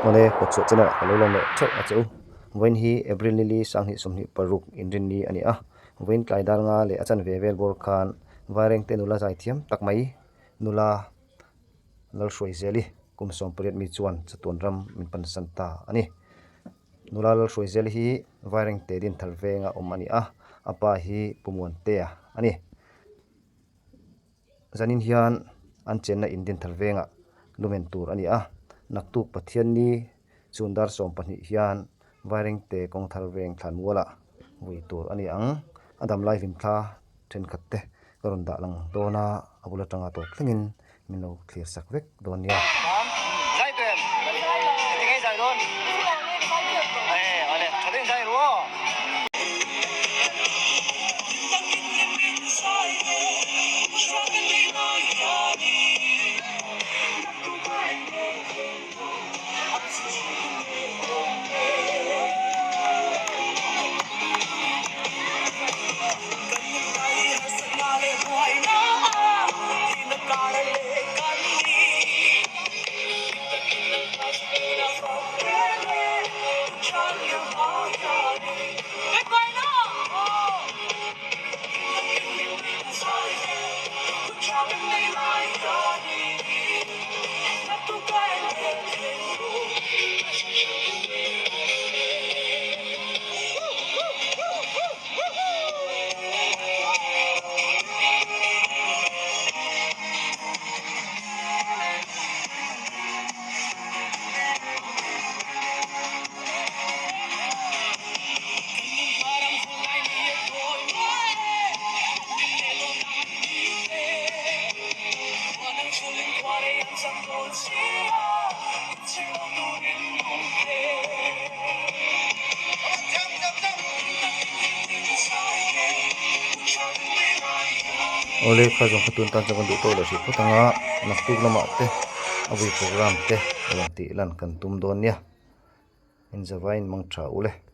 Awle, kawtchhuah channel ah ka lo lawm leh theuh a che u. Vawiin hi April nili 2026 inrinni a ni a. Vawiin tlai dar nga leh a chanve vel bawr khan Vairengte nula zai thiam tak mai nula Lalhruaizeli kum 18 mi chuan chatuan ram min pansan ta a ni. Nula Lalhruaizeli hi Vairengte Dinthar venga awm a ni a, a pa hi Pu Muantea a ni. Zanin hian an chenna in Dinthar vengah lumen tur a ni a, naktuk Pathianni chhun dar 12 hian Vairengte Kawngthar veng thlanmualah vui tur a ni ang. A damlai hlimthla thenkhat te ka rawn dah lang dawn a, a bul atanga tawp thlengin min lo thlir sak vek dawn nia. Awle kha zawng kha tun tan chuan kan duh tawk leh hrih phawt ang a, naktuk lamah te a vui program te rawn tih lan kan tum dawn nia. Inzavain mang tha u le.